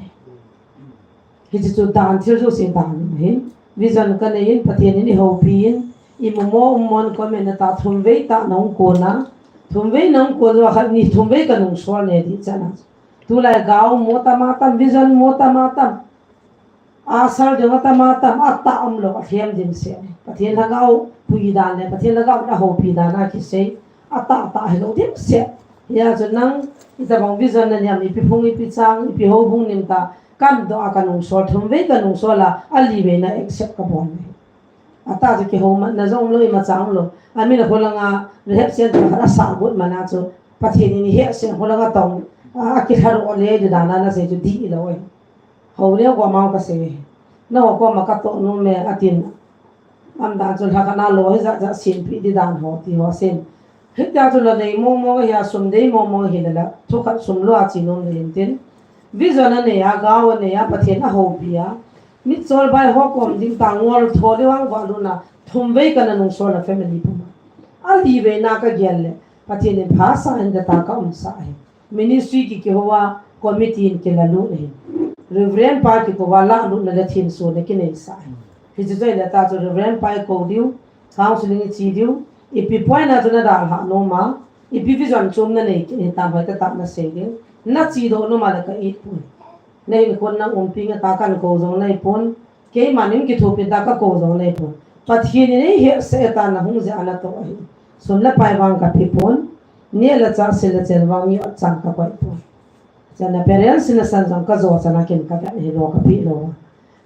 Hiche chu dan thil jouse dan ahin. Vision ka nei in, Pathen in i houpi in, i mu mo um mo in comment na ta, thum vei tah na hung kon a. Thum vei na hung kon a, khat ni thum vei ka nungsol nei ding chan a. Tulai gao mo tam a tam, vision mo tam a tam. Asal ding a tam a tam, atah um lou, alhem dimset. Pathen lhagao pui dan le, Pathen lhagao na houpi dan a kisei. Atah tah hilou dimset. Hia chu nang, itobang vision na nei am, ipi phung, ipi chang, ipi houbung nei am ta, ka doh a ka nungsol, thum vei ka nungsol a, ali vei na accept ka bol e. Atah chu kihoumatna jong um lou, imacha um lou. Amin a kholang a rehab center khat a sah got man a chu, Pathen in i hetsah kholang a tong, a, akilhadoh le ding dan a na sei chu dih lou e. Hou le ko mau ka sei. Na ho koma ka toh nom e atin. Am dan chu lha khat na lou hi jat jat sempeh ding dan ho ti ho sei. Hitia chu la dei mong mong hi a, sum dei mong mong hi le la, thu khat sum lou a chi nom le hin tin. Vision a nei a, gao a nei a, Pathen a houpi a. Mitchol bai ho kom ding ta ngol tho le vang va luna, thum vei ka na nungsol a family puma. Ali vei na ka gel le, Pathen in phasah in da ta ka umsah hi. Ministry ki kihou a, committee in kila lut ahi. Reverend pa kikou a, la lutna le thensona kineisah ahi. Hiche chu ahile ta chu Reverend pa i kou diu, counseling i chi diu, ipi point a chu na dalhah nom a, ipi vision chom na nei kit hitam hoitah tah na sei ding. Na chedoh nom a le ka it poi. Na hinkho na umpi nge ta kan kou jong na hi pon. Keiman in kithopi ta ka kou jong nei pon. Pathen in ei hetsah e ta na hung jeh a na toh ahi. Sum le pai vang ka pe pon. Neh le chah, sil le chen vang mi ot chang ka koi pon. Chana parents in a san jong ka jo chana kin ka vet hilou ka pe lou.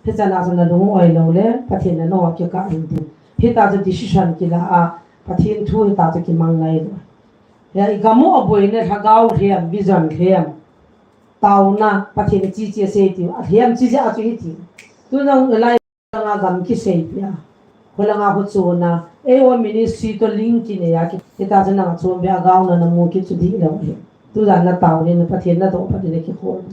Hichana chana lung oi lou le, Pathen na no kikah hin tin. Hita chu decision kila a, Pathen thu hita chu kimang ngai lou. Hia i gam u a boina lhagao lhem, vision lhem. Taona, Pathen in chi chi asei tiu, alhem chi jeh a chu hiti. Tuna lai nga gam kiseipeh a. Kholanga ho chuna, eiho ministry to link kinei a ki, hita chu nang a chom beh a gaona na mu kit chu dih lou hi. Tujan na taona in Pathen na doh phat in na kikhol.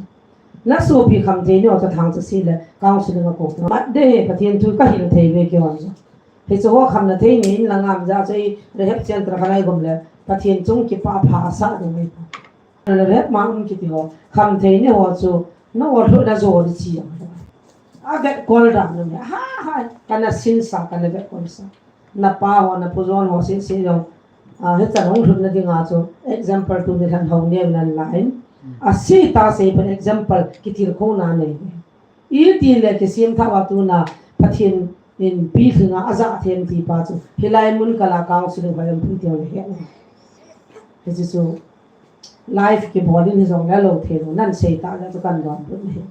Na sopi Khamtheini ho chu thangcha seh le, counseling a kou. Mat de he Pathen thu ka hil thei ve kihon chu. Hiche ho khamna thei nei in la ngam jeh a chu i rehab center khat a i gom le, Pathen chung kipah pha asah ding ahi. Rehab ma um kiti ho, Khamtheini ho chu, na o lhut na jo di chi ang. A vetkol dan na me, ha, ha, kana sinsa, kana vetkol sa. Na pa ho, na pu John ho, seh, seh jong, a, hichan hung lhutna dinga chu, example tuni lhan hou neo nan la in. A sei ta sei pen example, kitilkhouna nei. Iti le kisem thah uva tuna Pathen in pilhing a ajah them ti pa chu hilai mun kal a counseling hoi lam pui ti ho le he. Hiche chu life kibol in hijong le lou thei lou nan sei ta le chu kan don put le.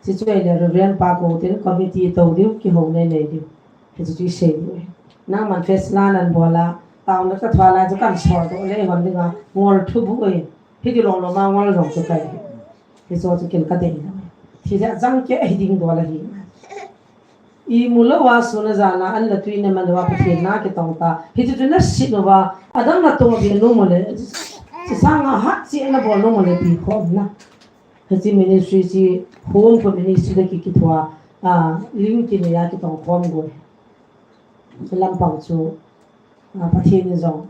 Hiche chu le Reverend pa kou tin committee tou diu kihou nei nei diu. Hiche chu i sei diu. Nangman festival nan bol a taona ka thua lai chu kan sol doh le hon dinga ngol thu bu e. Hiti long long ma ngol jong chu kai. Hiche chu kin ka dei na. Thi le jang kei hi ding dol ahi. I mu lou a sun a jan a an la tui na man lou a Pathen na kitong ta. Hiche chu na sit lou a, adang na tong ding nom le. Chi sang a hat chi na bol nom le pi khom na. Hiche ministry chi home ko ministry le ki kithua, a, link kinei a kitong khom go. Lampang chu, a, Pathen in jong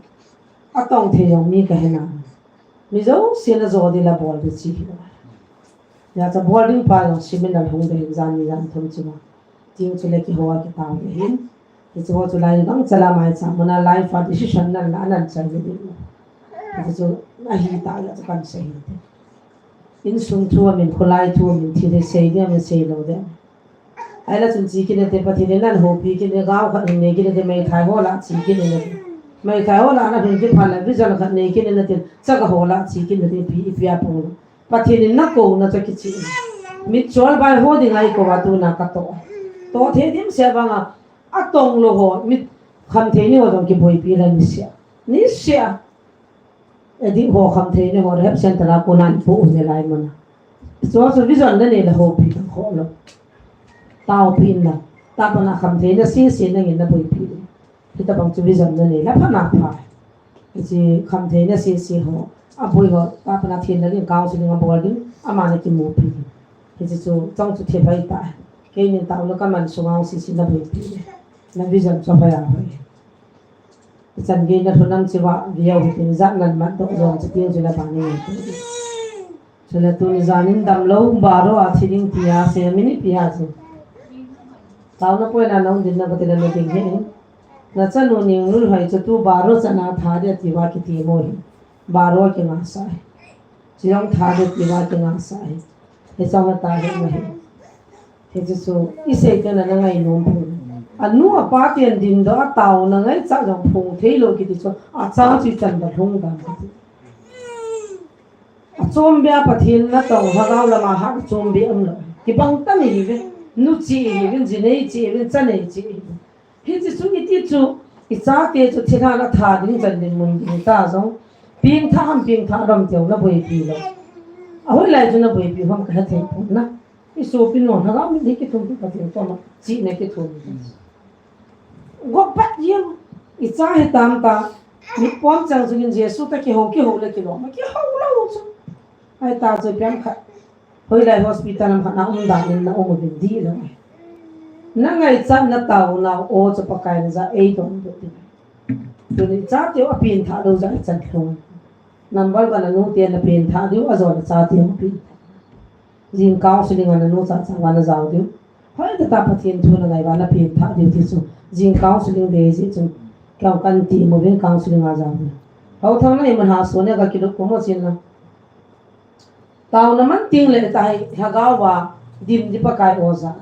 atong thei jong mi ka hina. Mi jouse na jo ding la bol ding chi hi. Hijeh a chu bol ding pa jong seminar hung ding jan ni jan thum chu. Ting chu le kihou a kitao ding hin. Hiche ho chu lai gang chala mai cha, muna life a decision nan la nan chai ding. Hiche chu ahi ta jeh chu kan sei hi. Insung thu amin, kholai thu amin, thi le sei ding amin, sei lou ding. Ahila chun chi kit in ate, Pathen in nan houpi kit in, gao khat hin nei kit in ate, meithai ho lah chi kit in ate. Meithai ho lah na hin kit phat le, vision khat nei kit in ate, chaga ho lah chi kit in ate, ipi, ipi a pang. Pathen in na kouna chu kichih. Mitchol bai ho dinga i kou a tuna ka toh. To thei dimset vanga, atong lou ho, mi khamthei ni ho jong kiboipi la nisea. Nisea. Addict ho khamthei ni ho, rehab center a kona ipoh u hilai muna. Chuchu vision nanei le houpi tang kholou. Taopi inlang. Tah pana khamthei na sese nangin naboipi le. Hitabang chu vision nanei le phatna pha. Hiche khamthei na sese ho. Aboi ho, tah pana thenna ding counseling abol ding, ama nakimupi ding. Hiche chu, chang chu thei pai ta. Keinin taona kaman sunga sese naboipi le. Na vision chu phai a hoi. Ichan gei nalhun nam cheh uva, veu hitin jat nan mat doh jong chu tiang chu nabang ngai. Chule tuni janin damlou, baro a thi ding tia, se mini pia chu. Taona poina nahung dinna kati le nading hi. Nachanu Ningnulhoi chu tu baro chana tha ding ati uva kiti mo hi. Baro kinga sa hi. Chujong tha ding ati uva kinga sa hi. Hichong ta hi mo hi. Hichu chu, isei teng le nangainom pon. Anu apa ten dingdoh a taona ngaichat jong phong thei lou kiti chu, acha chu ichan ba lhung dan kati. Achom bea Pathen natong lhagao lama hat achom bea umlou. Kibang tan ihiuve, nu cheh ihiuvin, jinei cheh ihiuvin, chanei cheh ihiuvin. Hiche chu iti chu, ichate chu thilha atha ding chan dinmun ding ta jong. Pengthah ham pengthah lom teu naboipi lou. Ahoilai chu naboipi ham kahe thei pon na. Isopi nu lhagao mit hi kithum pi Pathen koma chihna kithum. Gop pat jeng, icha hitam ta, mi pom chang chungin Jesu ta kihou, kihou le kilom, kihou lou chu. Ahita chu ipi ham khat. Hoilai hospital lam khat na um dan in na um uvin dihlou. Nangaichat nataona u chu Pakai naja eidonbut ding. Tuni chate u apengthah lou jeh a ichan lhung. Number one a nute napengthah diu, ajona chate u apengthah. Jing counseling a nanu chacha uva najao diu. Hoitah tah Pathen thu nangai uva napengthah diu ti chu. Jing counseling dei jeh chun. Keu kanti mo vin counseling a jao diu. Houthang na iman ha so ne ka kilup ko mo chin na. Taona man teng le tahi lhagao va dim di Pakai oja.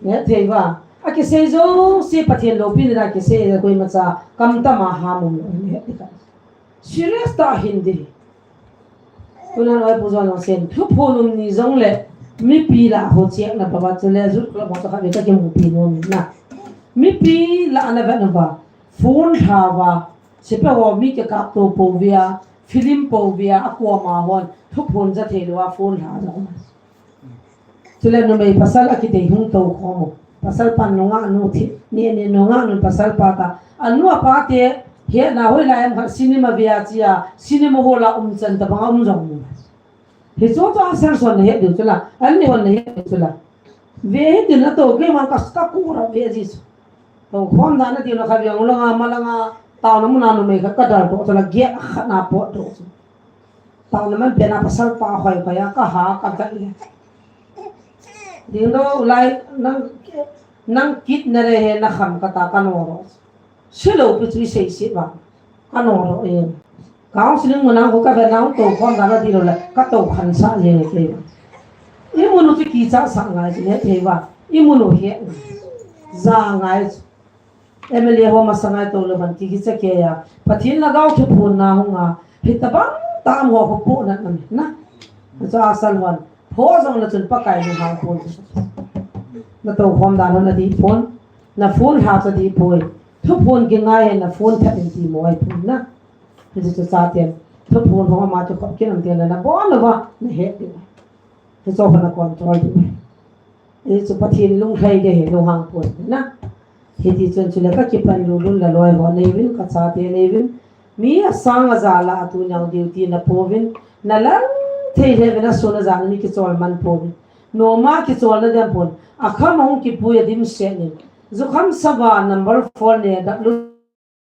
Nge thei uva. Akisei jouse Pathen loupina kisei le koimacha kam tama ham um lou nge ti ka. Serious tah hin di. Tunan oi pu jon sen thuphon um ni jongle mipi lah ho chekna baba chule jut klo mo cha kha ve ka kimupi nom na. Mipi lah na ve na ba. Phone tha va. Sepai ho mi kikapto pou vea, film pou vea, akoma hon, thuphon ja thei lou a phone lha jong. Chule numei pasal akitei hung tou khom u. Pasal pan nungah nu thi, ni ni nungah nu pasal pa ta. Anu apa te, hetna hoilai ham khat cinema vea chia, cinema hall a um chan tabang a um jong u. Hichu chu a sel son na het diu chu la, an ni hon na het diu chu la. Ve hitin atou kei man ka, ka kura ve ji chu. Tou khom dan a ti lou kha ve ong langa, ma langa, taona muna numei khat ka dal toh chu la, gate khat na pot toh chu. Taona man pen a pasal pa hoi hoi a ka ha ka gat le. Ding lou lai nang, nang kit na le he na kham ka ta ka no ro. Silou pi chu isei sit vang. Ka no ro e. Counseling mun a ko ka ve nau tou khom dan a ti lou le ka tou khan sa jeng e kei. I mun u chu kicha sa ngai jeng e kei va. I mun u he. Ja ngai. M L A ho masa ngai tou le ban ti kicha kei a. Pathen lhagao thuphon na hung a. Hitabang tam ho ko po na na. Chu a sal hon. Pho jong na chun Pakai ni hang pon. Na tou khom dan na di pon. Na phone lha cha di poi. Thuphon kingai he na phone that in ti mo ai pon na. Hichu chu chaten. Thuphon ho ma chu khop kin am ti na na bon lou va na het diu. Hichu ho na control diu. Hichu Pathen lunglhai ding hi lunghang pon na. Hiti chun chule ka kipan lulun la loi ho nei uvin ka chate nei uvin. Mi asang aja lah a tuni a duty na pouvin, na lal thei lheh uvin, asun ajan mi kichol man pouvin. Noma kicholna dem pon, akham ahung kipui a dimset in. Jukham sava number four ne dak lut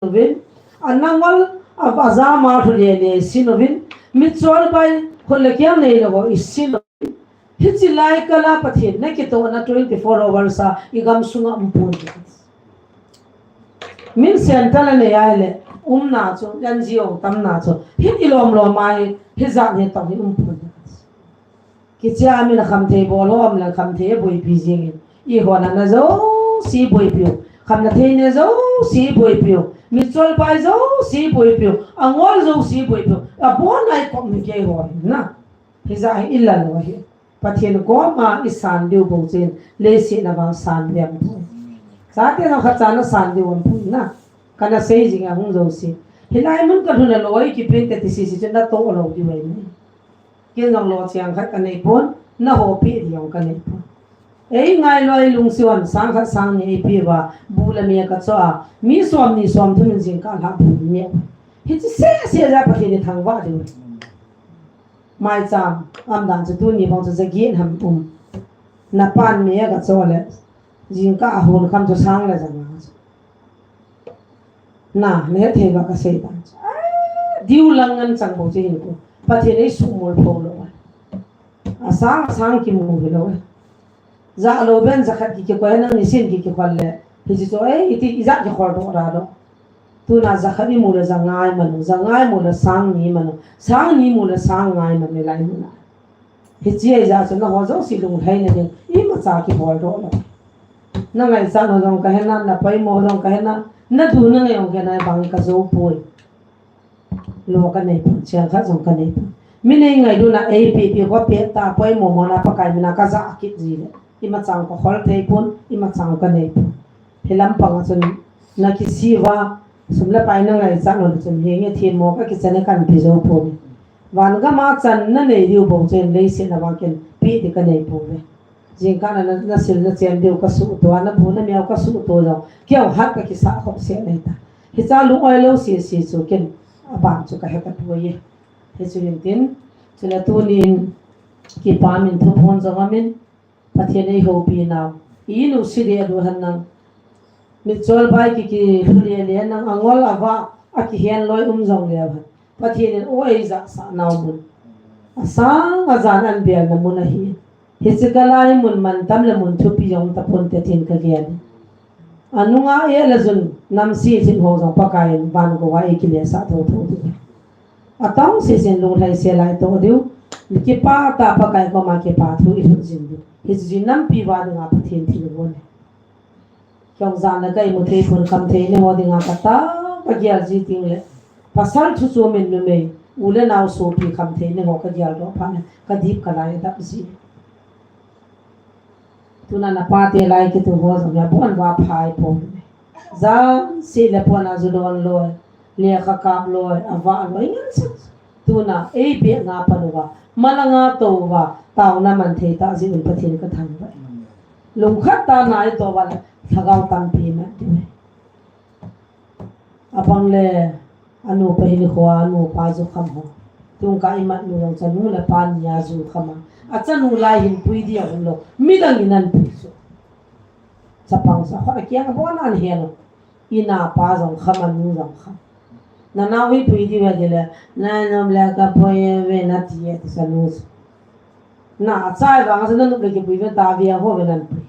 uvin. Anangol a, aja ma thu le le sin uvin. Mitchol bai khol le kiang nei lo i sin uvin. Hichi lai kala Pathen na kitohna twenty four hours a i gam sunga um pon. Min center a nei ahile, umna chu, N G O tamna chu, hiti lom lom a hi, hijat hi tong hi um pon. Kichia min a khamthei bol ho um le khamthei boipi jing in. I hona na jouse boipiu. Khamna theina jouse boipiu. Mitchol bai jouse boipiu. Angol jouse boipiu. Abon ai kom ni kei ho na. Hijat hi i la lou hi. Pathen koma i san diu bou chun, leiset na vang san diu aum poi. Chate na khat cha na san diu aum poi na. Kana sei jing a hung jouse. Hilai mun ka lhun a loi kipen te ti sisi chun na toh lou diu ahi. Ken jong lo chiang khat ka nei pon, na hopi diu jong ka nei pon. Ei ngai loi lungsiwan sang khat sang ni ei pi uva, bu le me ka cho a, mi som ni som thum in jingkah lha bu ni. Hiche sese jeh a Pathen in thangvah diu. Maicham, aum dan chu tuni bang chu jaget ham um. Na pan me ka cho le, jingkah a hon kham chu sang le janga chu. Na, na hethei uva ka sei dan chu. Ah, diu lang ngen chang bou chu hin ko. Pathen ei sumol pho lou. Asang, asang kimu hilou. Jalou ben jakhat ki kikoi nang nisin ki kikhol le. Hiche chu, eh, iti ijat kikhol doh ra doh. Tuna jakhat imu le jangai manu, jangai mu le sang ni manu, sang ni mu le sang ngai manu lai muna. Hiche a ijat chu nangho jouse lunglhaina ding, imacha kibol doh lou. Na ngaichat ho jong ka hena, na poimo ho jong ka hena, na du na ngai jong ka hena, bang ka jou poi. Lo ka nei pon, chang khat jong ka nei pon. Mi nei ngailutna ei pi pi ko pe ta poimo mo na Pakai mina ka ja kit ji le. Imacha ka khol thei pon, imacha ka nei pon. Hilam pang a chun na kisi uva, sum le pai na ngaichat ho chun hinge themmo ka kichan e kan pe jou pon. Van gam a channa nei diu bou chun leiset na vang ken pe di ka nei pouve. Jingkah na, na, na sil na chen diu ka suhto, na bu na miao ka suhto jong. Kei hat ka kisah khop se nei ta. Hicha lung oi lou sese chu ken aban chu ka he ka tuai e. Hichu hin tin, chule tunin kipa min thuphon jong amin, Pathen ei houpi nau. I nu si de du han nang. Mitchol bai ki ki lu le le nang angol ava a kihen loi um jong le han. Pathen in o ei ja sa nau mun. Asang ajan an bel na mun ahi. Hiche kalai mun mantam le mun thupi jong tapon te tin ka gen. Anunga e la jun nam si jin ho jong Pakai in van ko wa e kile sa tho tho tu. Atong si jin lunglhai se lai to diu. Kipa ta Pakai koma kipa thu i hu jin diu. Hiche jin nampi va dinga Pathen thil gon. Kei jong jan le ka imu thei pon khamthei ni ho dinga ka ta ka gel ji ting le. Pasal thu chu min numei. U le nao sopi khamthei ni ho ka gel doh phat le. Ka dip ka lai dap ji. Tuna na pate lai kitu ho jong ya bon va phai pon. Jan si le pon a ju don loi. Lekha kap loi. Ava loi. Ngan sa. Tuna, ei beh nga pan uva, malanga to uva, taona man thei ta jeh un Pathen ka thangvah e. Lungkhat tah a i to uva le, lhagao tampi man diu ahi. Abang le, anu pa hin kho a, anu pa ju kham ho. Tung ka imat nu jong chanu le pa ni a ju kham a. Achanu lai hin pui di a um lou. Midang in an pui chu. Chapang sa, khot a kiang a bon an he lou. Ina pa jong kham, anu jong kham. Na nao hi pui diu ve ti le, na nom le ka pui ve na ti e ti sa nu. Na achai vang sa na nup le kipui ve ta ve ho ve nan pui.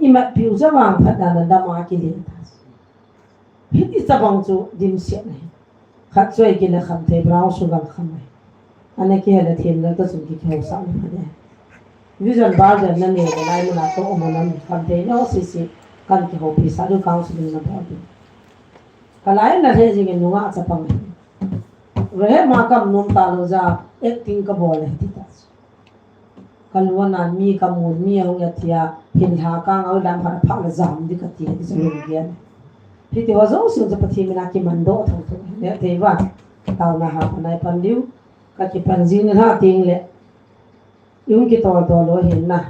Imat piu cha vang phat na na dam a kile ta. Hiti chabang chu dimset ahi. Khat chu ei kile khamthei brown sugar kham ahi. Ana kihel le themna toh chun kihousa le pha de. Vision board na nei le lai mun a toh um a nam khamthei na ho sisi kan kihoupi sa diu counseling na bol diu. Ka lai na he jing in nungah chapang. Rehe ma kam nom ta lou jeh a acting ka bol e ti ta. Ka lua nan mi ka mun mi a hung e ti a hin lha ka ngau lam pha pha le jam di ka ti ti sa lung gen. Hiti ho jong sung cha Pathen mina kiman doh thou thou. Ne thei va. Taona ha pa nai pan diu. Ka kipan jing lha ting le. Yung kitol tol lou hin na.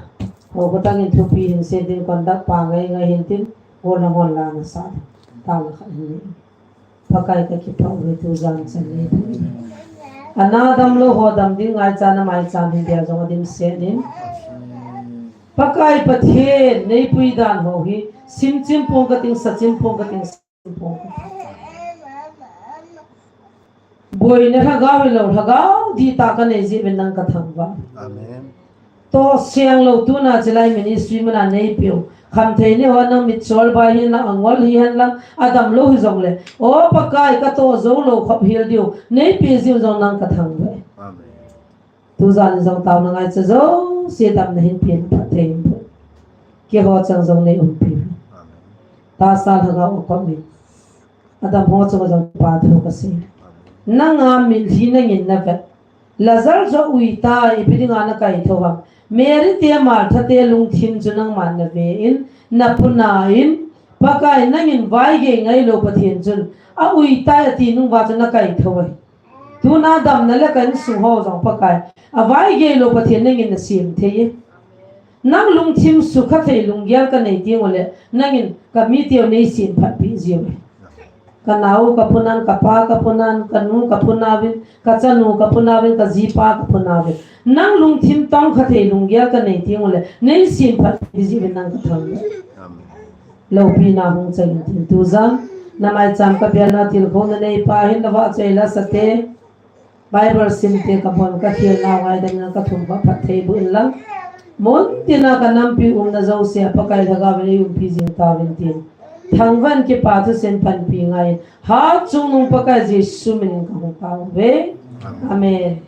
Ho ko tang in thupi hin se tin kon dak pa ngai ngai hin tin. Hon la hon la na sa. Taona kha hin ni. Pakai ka kipah uve tu jan chan nei pui. Ana damlou ho dam ding ngaicha na maicham hin dia jong adimset in. Pakai Pathen nei pui dan ho hi sim chim pong ka ting sa chim pong ka ting sa chim pong ka ting. Boina lhagao hilou lhagao di ta ka nei jeh uvin nang ka thangvah. Amen. Toh seng lou tuna chilai ministry muna nei piu. Khamthei ni ho nang mitchol bai hi nang angol hi hen lang adam lou hi jong le. O Pakai ka toh jou lou khop hil diu. Nei pi jiu jong nang ka thangvah e. Amen. Tu jan jong taona ngaicha jouse damna hin pi phat thei hin pu. Keiho chang jong nei umpi. Amen. Tahsa lhagao a kom in. Adam ho chang jong pa thu ka sei. Amen. Nanga mitlhi nangin na vet. Lazar chu ui tai, ipi dinga na kaithou ham? Mary te Martha te lungthim chu nangman na ve in, na puna in, Pakai nangin vaigei ngailou Pathen chun a ui tai ati nung uva chu na kaithou ahi. Tuna damna le ka insung ho jong Pakai, a vaigei lou Pathen nangin na sem thei e. Nang lungthim sukha thei lunggel ka nei teng uleh, nangin ka miteu nei sem phatpi jiu e. Ka nao ka punan, ka pa ka punan, ka nu ka punauvin, ka chanu ka punauvin, ka jipa ka punauvin. Nang lungthim tongkha thei lunggel ka nei teng uleh, nei sem phatpi jiuvin nang ka thangvah e. Amen. Loupina hung chang intin tujan, na maicham ka bialna tilkhouna neipa hin na vahchoi la sate, Bible simte ka bon ka khelna ngaidam in ka thum ka phatthei boh inlang. Muntina ka nampi umna jousea Pakai Lhagao in ei umpi jing tauvin tin. Thangvah in kipa thusim panpi ngai. Hatchungnung Pakai Jesu minin ka hung tao uve. Amen.